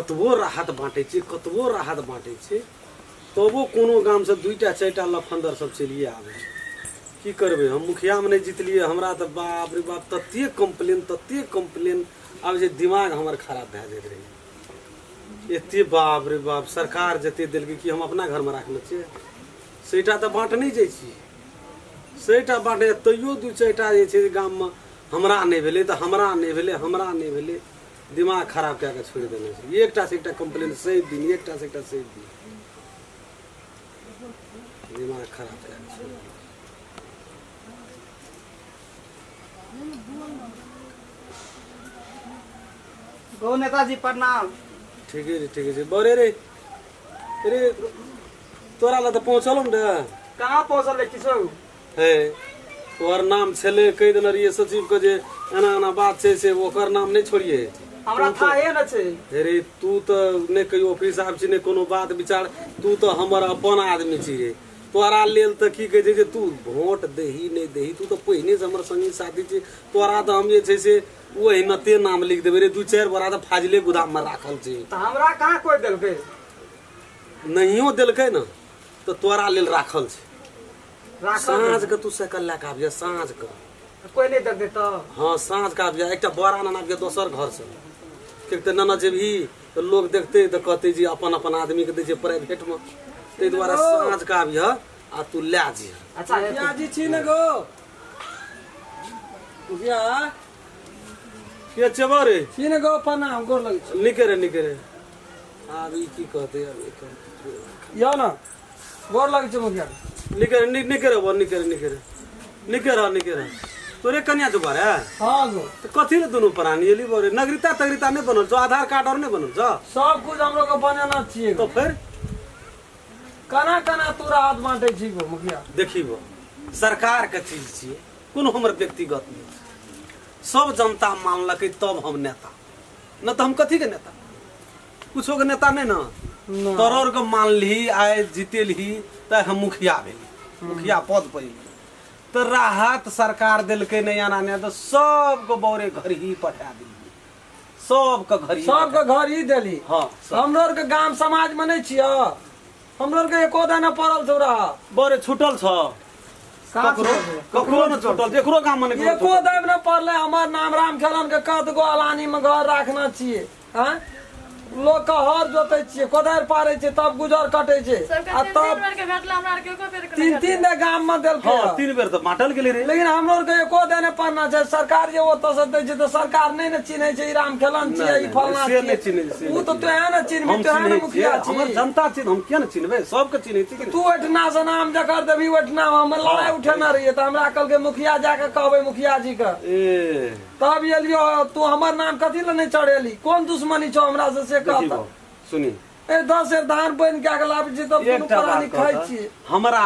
कतबो राहत बाँटै छियै, कतबो राहत बाँटै छियै, तबो कोनो गामसँ 2टा 4टा लफन्दर सब चलिए आबै छै। की करबै, हम मुखियामे नहि जितलियै, हमरा तऽ बाप रे बाप ततेक कम्प्लेन, ततेक कम्प्लेन आबै छै, दिमाग हमर खराब भए जाइत रहै। एते बाप रे बाप सरकार जते देलकै कि हम अपना घरमे राखने छियै, सेटा तऽ बाँट नहि जाइ छी, सेटा बाँटै, तैयो 2 4टा जे छै गाममे हमरा नहि भेलै तऽ हमरा नहि भेलै, हमरा नहि भेलै, दिमाग खराब कए कऽ छोड़ि देने छै। एकटा से एकटा कम्प्लेन सैत दिन, एकटा से एकटा सैत दिन, दिमाग खराब कए कऽ छोड़ि देने। गौ नेताजी प्रणाम। ठीके छै, ठीके छै। बड़े रे रे तोरा लए तऽ पहुँचलहुँ ने। कहाँ पहुँचल रे किशोर? हे तोहर नाम छलै, कहि देने रहियै सचिवके जे एना एना बात छै, से ओकर नाम नहि छोड़िए। हमरा थाहे न छै। हे रे तू तऽ नहि कहियो ऑफिस आबै छी, नहि कोनो बात विचार, तू तऽ हमर अपन आदमी छी रे। तोरा लेल तऽ की कहै छै जे तू वोट दही नहि दही, तू तऽ पहिनेसँ हमर संगी साथी छी, तोरा तऽ हम जे छै से ओहिनाते नाम लिख देबै रे। 2-4 बोरा तऽ फाजिले गोदाममे राखल छै। तऽ हमरा कहाँ कोइ देलकै? नहियो देलकै ने तऽ तोरा लेल राखल छै। राखल? साँझ के तू साइकिल लए कऽ आबिह साँझ के। कोइ नहि देलकै तऽ? हँ, साँझ के आबिह, एकटा बोरा नेने आबिह दोसर घर से, किएक तऽ नेने जेबही तऽ लोक देखतै तऽ कहतै जे अपन अपन आदमीके दै छै प्राइवेटमे, ताहि दुआरे साँझ के आबिह आ तू लए जइह। अच्छा हेतै। मुखिया जी छी ने गो मुखिया? के चेबो रे? छी ने गो, प्रणाम, गोर लगै छी। निके रे, निके रे। आब ई की कहतै आब एकर? यौ ने गोर लगै छै मुखिया। निके रे, निके रे बड़, निके रे, निके रे, निके रह, निके रह। तोरे कनिया जो बारे? हाँ गो। तऽ कथी ले दुनू प्राणी एली बोरे? नागरिकता तगरिता नहि बनल छौ? आधार कार्ड और नहि बनल छौ? सब कुछ हमरो के बनेना छियै। तो फिर केना केना तू राहत बाँटै छी गो मुखिया? देखी बो, सरकार के चीज छियै, कोनो हमर व्यक्तिगत नहि छै। सब जनता मानलकै तब हम नेता, न तऽ हम कथी के नेता? कुछो के नेता नहि ने। तोरर के मानलही, आइ जीतेलही तऽ हम मुखिया भेली, मुखिया पद पर एली, तऽ राहत सरकार देलकै नहि आना नहि, तऽ सबके बौरे घर ही पठा देलियै, सबके घर ही। सबके घर ही देली? हँ, सब। हमरो आरके गाम समाज में नहीं छियै, हमरो आरके एको दाना पड़ल छौ रहा। बौरे छूटल छौ? कहाँ? ककरो छूटल छौ? ककरो ने छूटल, जकरो गाम में नहि एको दाम न पड़लै। हमर नाम राम खेलन के कत गो अलानी में घर राखना छियै? आँय, लोक के हर जोतै छियै, कोदारि पारै छियै, तब गुजर कटै छै। सबके आ तीन तब तीन बेर के भेटला, हमरा आरके एको बेर के तीन नहि तीन भेटलै। बेर गाम में देलकै। हँ, 3 बेर तऽ बाँटल गेलै रे। लेकिन हमरो आरके एको देने पड़ना छै। सरकार जे ओतऽ से दै छै तऽ सरकार नहि ने चिन्है छै ई राम खेलन छियै, ई नहि, फलना से नहि चिन्है छै, से छियै। नहि ओ तऽ चिन्है। तोहे ने चिन्हबी, हम तोहे ने चिन्है मुखिया छियै, हमर छी। जनता चिन्ह, हम किया ने चिन्हबै? सबके चिन्है छी कि नहि? तू ओहिठिना से नाम जकर देबही ओहिठिना हम लड़ाइ उठेने रहियै, तऽ हमरा कहलकै मुखिया जाके कहबै मुखिया जी के। ए तब एलियो। तू हमर नाम कथी लए नहि चढ़ेली? कोन दुश्मनी छौ हमरा से, से कह। देखी तऽ बौ, सुनी। ए 10 सेर धान बनि के लाबै छी तब दुनू एकटा प्राणी बात खाइ कहऽ, छी। हमरा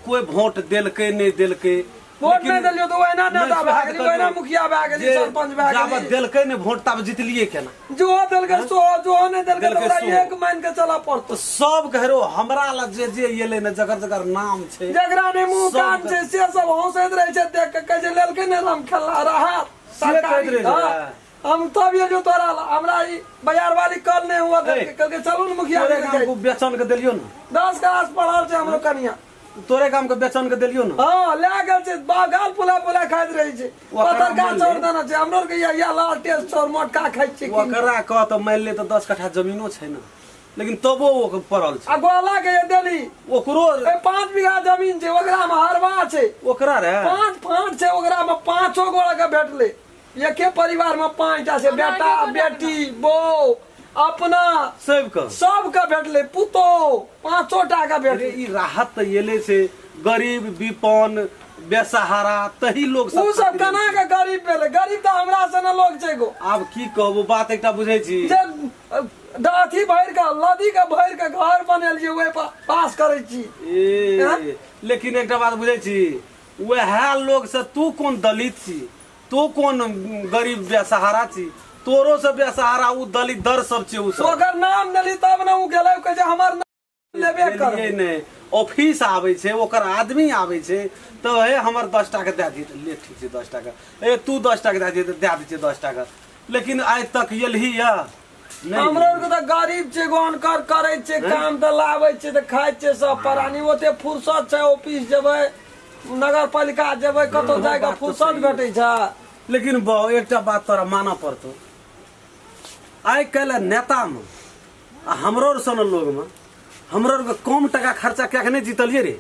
कोई वोट देलकै नहि देलकै, वोट लेकिन- नहि देलियो तऽ ओहिना नहि, नेता भए सएह गेली, तऽ ओहिना कहलियौ। मुखिया भए गेली, जे सरपंच भए जाबत गेली। देलकै नहि वोट ताबत जितलियै केना? जो देलकै सो, जो नहि देलकै तऽ देलकै ओकरा सो। एक मान के चलऽ पड़तौ। तऽ सब कह रो हमरा लग जे जे एलै ने, जकर जकर नाम छै, जकरा नहि मुंह सब कान छै से सब हंसैत रहै छै देख के, कहै छै लेलकै ने राम खेलला राहत से कहैत सरकारी। रहै छै। हाँ, हम तब ये जो तोरा ला- हमरा ई बाजार वाली कल नहीं हुआ ए, कहलकै चलू ने मुखिया तोरे जी गाम के। के बेचन के देलियो ने? 10 क्लास पढ़ल छै हमरो कनिया। तोरे गाम के बेचन के देलियो ने? हाँ, लए गेल छै। गाल फुला फुला खाइत रहै छै। ओकरा पतरका मानि ले। चाउर देना छै हमरो के, या लाल टेस्ट चाउर मोटका खाइ छियै की। ओकरा कह तऽ मानि ले तऽ 10 कट्ठा जमीनो छै ने, लेकिन तबो ओ पड़ल छै। आ गोला के जे देली? ओकरो ए, 5 बीघा जमीन छै, ओकरा में हरवा छै। ओकरा रे 5 5 छै, ओकरा में पांचो गोड़ा के भेटलै। एके परिवार में 5टा छै, हमरा बेटा एगो बेटी बो अपना सबके सबके भेटलै, पुतोह पांचो टा के अरे भेटलै। ई राहत तऽ एले छै गरीब विपन्न बेसहारा तही लोग सब उ सब खातिर। केना के गरीब भेलै? गरीब तऽ हमरा सने लोग छै गो। आब की कहबो बात, एकटा बुझै छी जे अथी भरि के लदी के भरि के घर बनेलियै, ओहि पर पास करै छी। ए, लेकिन एकटा बात बुझै छी, वएह लोग से तू कोन दलित छी, तू कोन गरीब बेसहारा छी? तोरो से बेसहारा उ दलित दर सब छै उ सब। ओकर नाम लेली तब ने उ गेलै, उ कहै छै हमर नाम लेबे गेलियै करबै। नहि, ऑफिस आबै छै, ओकर आदमी आबै छै तऽ हे हमर 10 टाका दए दियै, तऽ ले ठीक छै 10 टाका। ए तू 10 टाका दए दियै तऽ दए दै छियै 10 टाका। लेकिन आइ तक एलही यऽ? नहि। हमरो आरके तऽ गरीब छै, अनकर करै छै काम तऽ लाबै छै तऽ खाइ छै सब प्राणी। ओते फुर्सत छै ऑफिस जेबै, नगर पालिका जेबै, कतौ जाइके बात तऽ फुर्सत सही। भेटै छै। लेकिन बहु एकटा बात तोरा मानऽ पड़तौ, आइ काल्हि नेतामे आ हमरो आर सन लोगमे हमरो आरके कम टका खर्चा कए के नहि जीतलियै रे।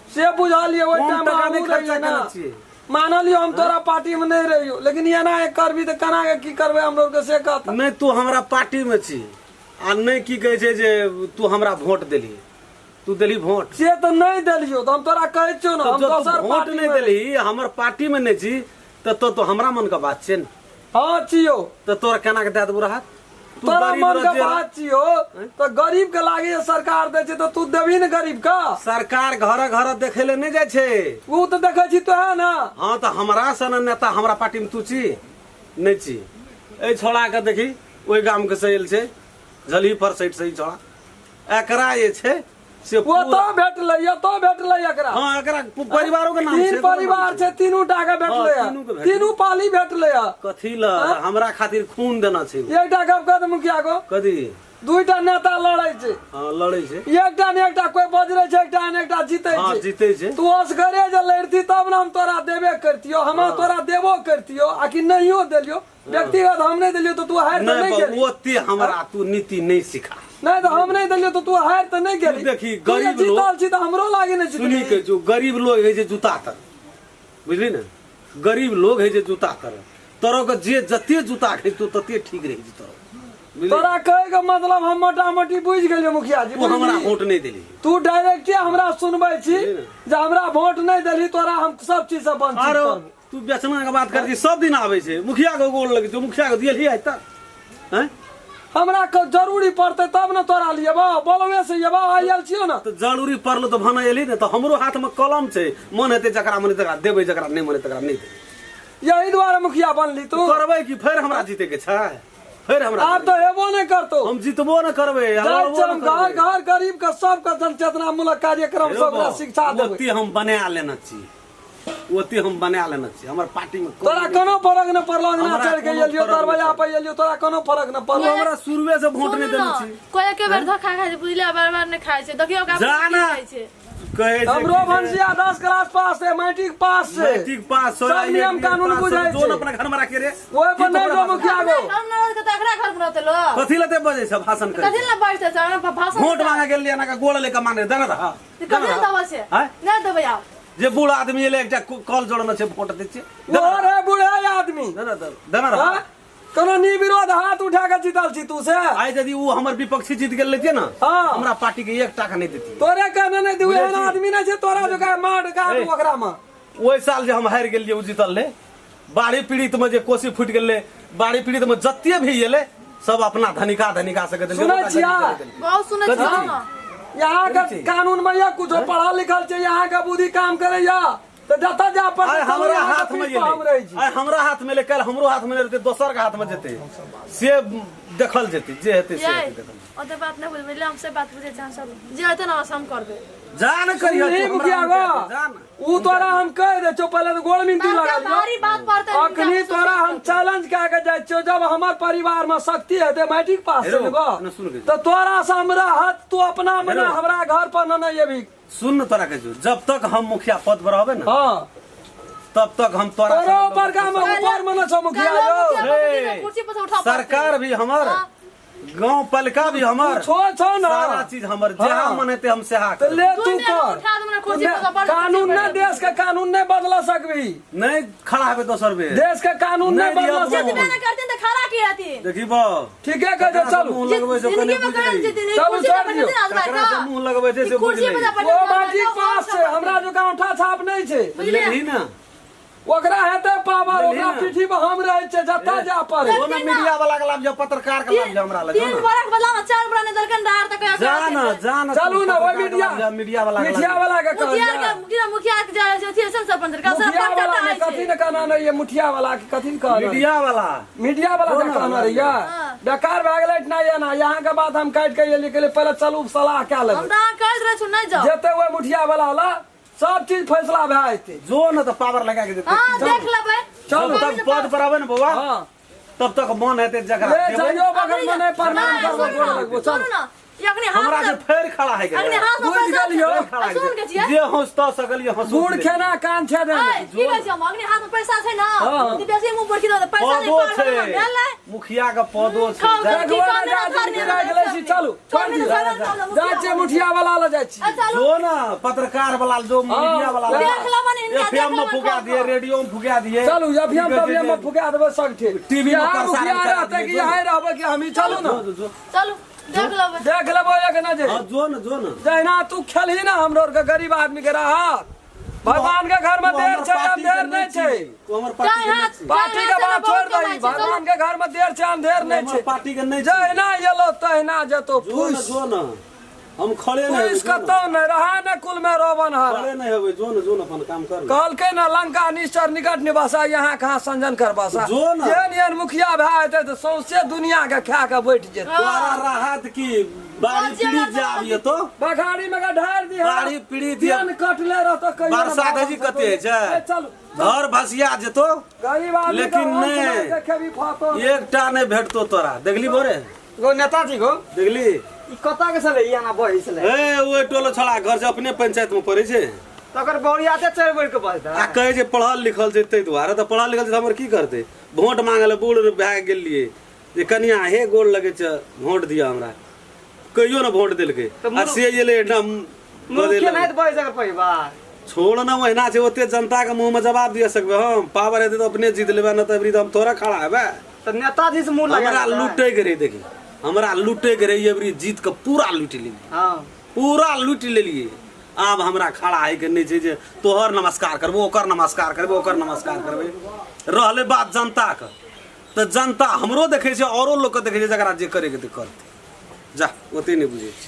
से बुझलियै ओहि कम टाइम टका नहि हमहूँ खर्चा रहियै ने। केने छियै। मानलियो हम तोरा पार्टी में नहीं रहियो, लेकिन एना एक करबी तऽ केना के की करबै हमरो के से कहता। नहि तू हमरा पार्टी में छी आ नहि की कहै छै जे तू हमरा वोट देलही, तू देलही वोट से तऽ नहीं देलियो, तऽ हम तोरा कहै छियौ ने तऽ हम जब तू दोसर वोट पार्टी नहि में देलही, हमर पार्टी में नहि छी, तऽ तो तो हमरा मन के बात छै ने। हाँ छियो। तऽ तोरा केना के दए देबौ राहत? तू तोरा गरीब मन के रह जे- बात छियो तऽ गरीब के लागे सरकार दै छै तऽ तू देबही ने गरीब के। सरकार घर घर देखे ले नहि जाइ छै। उ तऽ देखै छी तो है ना। हाँ तऽ हमरा सन नेता हमरा पार्टी में तू छी नहि छी। एहि छोड़ा के देखी ओहि गाम के सहेल छै झलही पर सैट से ई छोड़ा, एकरा जे छै से वो पूरा- तो भेटलै, एतो भेटलै एकरा। हाँ एकरा परिवारों के नाम तीन छै, परिवार छै, तीनू टा के भेटलै हाँ, तीनू के भेटलै। तीनू पाली भेटलै। कथी ल हमरा खातिर खून देना छै। एकटा गप कह दे मुखिया को। कथी? दुईटा नेता लड़ै छै। हाँ लड़ै छै। एकटा ने एकटा कोई बजरै छै, एकटा ने एकटा जीतै हाँ छै। जीतै छै। तू असगरे जे लड़ती तब ने हम तोरा देबे करतियो, हम तोरा देबो करतियो, आ कि नहियो देलियो। व्यक्तिगत हम नहीं देलियो तो तू हारि तऽ नहीं नहीं बाबू, गेली। ओते हमरा तू नीति नहीं सिखा। नहीं तो हम नहीं देलियो तो तू हारि तऽ नहीं गेली। देखी, तू जे गरीब जीतल लोग- छी तऽ हमरो लागे नहीं सुनी जीतली। के जो गरीब लोग है जे जूता तर, बुझली ने, गरीब लोग है जे जूता तर, तोरो के जे जते जूता खेतौ तते ठीक रही छै तोरो, बुझली? तोरा कहे के मतलब हम मोटा मोटी बुझि गेलियो मुखिया जी, तू हमरा बुझली? वोट नहीं देली। तू डायरेक्टे हमरा सुनबै छी बुझली ने? जे हमरा वोट नहीं देली तोरा हम सब चीज से वंचित आरो करबो। तू बेचना के बात कर छी, सब दिन आबै छै मुखिया के गोल लगे छै, मुखिया के दियली आइ तक हैं? हमरा के जरूरी पड़तै तब ने तोरा लियबो, बोलबे से यबो आयल छियो ने। तऽ जरूरी पड़लो तऽ भने एली ने, तऽ हमरो हाथ में कलम छै, मन हेतै जकरा मन हेतै तकरा देबै, जकरा नहि मन हेतै तकरा नहि देबै। यही दुआरे मुखिया बनली तू। करबै की फेर हमरा जीते के छै? फेर हमरा आब तऽ हेबो नहि करतौ। हम जीतबो न करबै, जाइ लड़बो छै न हम घर करबै। घर गरीब के सबके जन चेतना मूलक कार्यक्रम हेरो सब ओकरा बा, शिक्षा देबै। ओते हम बना लेने छी, ओते हम बना लेने छी, हमर पार्टी में तोरा कोनो फरक न पड़लो, अंगना हमरा चढ़ के कोनो एलियो, फरक नहि दरवाजा पड़ल। पर एलियो, तोरा कोनो फरक न पड़लो। हमरा शुरुए से वोट सुनू नहि देने ने, छी। कोई एके बेर धोखा खाइ छै बुझलियै, बार बार नहि खाइ छै। देखियौ ओकरा जा की ना। खाइ छै। कहै छै हमरो कि जे भंसिया 10 क्लास पास है, मैट्रिक पास है, मैट्रिक पास सब नियम कानून बुझै जो छै। अपना घर में राखी रे, ओहि पर की नहि तोरा जो मुखिया अपना गो। घर में रहतै तऽ एकरा घर में रहतै लोग। कथी लते बजै छै भाषण करै कथी लए बजतै छै? हमरा भाषण वोट मांगे गेल एना के गोड़ लेके मांगे देने रह। कथी लए देबै छै? आँय? नहि देबै आब। जे बूढ़ आदमी एलै एकटा कल जोड़ने छै वोट दै छै। वो रे बूढ़े आदमी। देने रह, देने रह। हाँ? कोनो निर्विरोध हाथ उठा के जीतल छी तू से। आइ यदि ओ हमर विपक्षी जीत गेल रहितियै ने, हाँ। हमरा पार्टी के एक टाका नहि देतियै। तोरे कहने नहीं दियो, बुझै एहन छी? आदमी नहीं छै तोरा जो कहे मार काट ए। ओकरा में। ओहि साल जे हम हारि गेलियै ओ जीतल रहे, बाढ़ी पीड़ित में जे कोसी फूटि गेलै, बाढ़ी पीड़ित में जते भी एलै सब अपना धनिका धनिका से देलकै। सुनै ओकरा छियै? धनिका देलकै। बहुत सुनै कथी छियै छी? ने। यहाँ के कथी छी? कानून में यह कुछो पढ़ल लिखल छै, यहाँ के बुद्धि काम करे या तऽ जतऽ जा पड़तै आइ चलू, हमरा यहाँ के हाथ में पीठ पर हम रहै एलै, छी। आइ हमरा हाथ में एलै, काल्हि हमरो हाथ में नहि रहतै, दोसर के हाथ में जेतै, से देखल जेतै, जे हेतै से यै, हेतै देखल जेतै। ओते बात नहि बुझबै, हम सब बात बुझै छी, हम सब जे हेतै ने हम करबै। जा ने करिहऽ सुनही तू, हमरा मुखिया हम गो, कहि देब, जा ने। उ तोरा हम कहि दै छियौ, पहिले तऽ गोड़ मिनती बाप लगा के भारी बात पड़तै। अखनी तोरा हम चैलेंज कए के जाइ छियौ, जब हमर परिवार में शक्ति हेतै, मैट्रिक पास हेरो, छै ने गो, ने सुन के। तऽ तोरा से हमरा हत, तू अपना मने हेरो। हमरा घर पर न नहि एबही। सुन ने तोरा कहै छियौ, जब तक हम मुखिया पद पर रहबै ने, हाँ। तब तक हम तोरा तोरो ऊपर का ऊपर में न छौ मुखिया यौ। हे, कुर्सी पर से उठा पड़तै। सरकार भी हमर, गांव पालिका भी हमर, छो छो ना सारा चीज हमर, जहाँ हाँ। मन हेतै हम सेहा तो करबै। ले तू दुनिया के कर उठा देबै ना कुर्सी पर से, बड़ कानून कुर्सी ने पर। देश के कानून नहीं बदला सकबी, नहीं खड़ा हेबै दोसर बेर, देश के कानून नहीं नहीं बदला दिया सकबी। जितबे ना करथिन तऽ खड़ा की रहथिन? देखी बा, ठीके कहै छै, चलू मुंह लगबै छै जिंदगी कने में बुझि करम लही। जितनी चलू, कुर्सी छोड़ पर दियौ। बैठथिन आज ककरा से मुंह लगबै छै से बुझि कुर्सी पर लही। बैठथिन, ओ मैट्रिक पास छै, हमरा जो औंठा छाप नहीं छै। बुझलियै? लेलही ने ओकरा हेतै पावर, लेलही ओकरा ने। पीठी पर हम रहै छियै, जतऽ जा पड़े। ओ ने मीडिया वाला के लाभ जा, पत्रकार के लाभ जा, हमरा लग 3 बरख बदला में 4 बरख नहि देलकनि रार तऽ कहिया जा ना, जा ना, चलू ना, ओहि पत्रकार के मीडिया लाभ जा, मीडिया वाला के लाभ मीडिया जा। वाला के कहल मुखिया जाय। के मुखिया के जाय छै, अथी छै सरपंच के, मुखिया सरपंच वाला ने हटाइ कथी छै। ने कहना नहीं ये मुठिया वाला के कथी ने कहना? मीडिया वाला, मीडिया वाला जो के ना, कहना रहिया। बेकार भए गेलै इतना ये ना, यहाँ के बात हम काटि के एलियै, कहलियै पहिले चलू सलाह कए हम लेबै। तऽ अहाँ कहैत रहै छी नहि जाउ। जेतै ओहि मुठिया वाला ला सब चीज फैसला भए जेतै। जो न तऽ पावर लगा के देतै। हाँ देख लेबै। चलू। जब तक पद पर आबै ने बौआ, हाँ। तब तक मन हेतै जकरा ले देबै। जाइयो बगल में नहीं प्रणाम नहीं, करबो सुनू गोड़ ना, लगबो चल सुनू ना, ई अखनी हाथ हमरा से में- फेर खड़ा है अखनी हाथ में बुझि पैसा गेलियौ। छै। आ, सुन के छियै? जे हंसता सकलिए हंसू गुड़ खेना कान छे दे ऐ, की कहै छी हम? अखनी हाथ में पैसा छै ना, हाँ। ई बेसी मुँह पर की दऽ दे, पैसा नहि पदो पार छै भेल भेलै। मुखिया के पदो छै खाउ, जा- की देखबो कहने ना ना जा धरने जिनकी ना राखि लै छी चलू छोड़ छोड़ दियौ दियौ, जाइ छियै मुठिया वाला लग जाइ छी आ, चलू। जो ना पत्रकार वाला जो मीडिया वाला देख लेबनि हिनका, एफएम देख में लेबनि फुका खाउ, दिए खाउ। रेडियो में फुका दिए चलू अभियम तभियम में फुका देबै सगठे टीवी में यहाँ प्रसारण मुखिया करा रहतै दियै, कि जो। यहाँ रहबै कि हमही चलू ना जो जो चलू, देख लेबै। देख लेबै एक नजर हाँ जो ना जो ना जहिना तू खेलही ना हमरो आरके गरीब आदमी के राहत भगवान के घर में तू देर हमर छै पार्टी के अंधेर नहीं छै छी। तू हमर पार्टी जाहि के नहीं हाथ- छी। पार्टी के बात छोड़ दही भगवान के घर में देर छै अंधेर तू नहीं हमर छै पार्टी के नहीं छी। जहिना एलो तहिना जेतो जो ना फूस जो ना हम खड़े नहीं फूस हेबै, जो ना। कतौ नहीं रहा न कुल में रोबन हारा खड़े नहीं हेबै जो ना जो ना अपन काम कर ले। कहलकै न लंका निश्चर निकट निवासा यहाँ कहाँ संजन कर बसा जो न। एहन एहन मुखिया भए जेतै तऽ सौंसे दुनिया के खा के बैठ जेतै तोरा राहत की बाढ़ी पीड़ित जे आबिए तो बघारी में के ढार दिहा बाढ़ी पीड़ित ये- दिन कटले रहतो कहियो न बरसात है जी कते होइ छै ए, चलू घर भसिया जेतो गरीब आदमी लेकिन के अंश नहि। नहि देखेबी फातो एकटा नहि भेटतो तोरा देखली बोरे गो नेताजी गो देखली ई कतऽ के छलै ई एना बहै छलै ए ओहि टोलो छड़ा घर से अपने पंचायत में पड़ै छै तकर बौरियाते चढ़ि बढ़ि के बजतै आ कहै छै पढ़ल लिखल छै ताहि दुआरे तऽ पढ़ल लिखल छै तऽ हमर की करतै वोट मांगे लए बूढ़ भए गेलियै जे कनिया हे गोड़ लगै छै वोट दिअ हमरा कहियो ने वोट देलकै तऽ आ से एलै एकदम मुँह केनाहित बजै छै एकर परिवार छोड़ ना ओहिना छै ओते जनता के मुंह में जवाब दिया सकबै हम पावर हेतै तऽ अपने जीत लेबै नहि तऽ अबरी तऽ हम थोड़ा खड़ा हेबै तऽ नेताजी से मुँह लगा हमरा लूटे के रहे देखी हमरा लूटे के रहे अबरी जीत के पूरा लूटि लेलियै हँ पूरा लूटि लेलियै आब हमरा खड़ा होइके नहि छै जे तोहर नमस्कार करबो ओकर नमस्कार करबो ओकर नमस्कार करबै रहलै बात जनताके तऽ जनता हमरो देखै छै औरो लोकके देखै छै जकरा जे करैके ते करतै जा ओते नहि बुझै छी।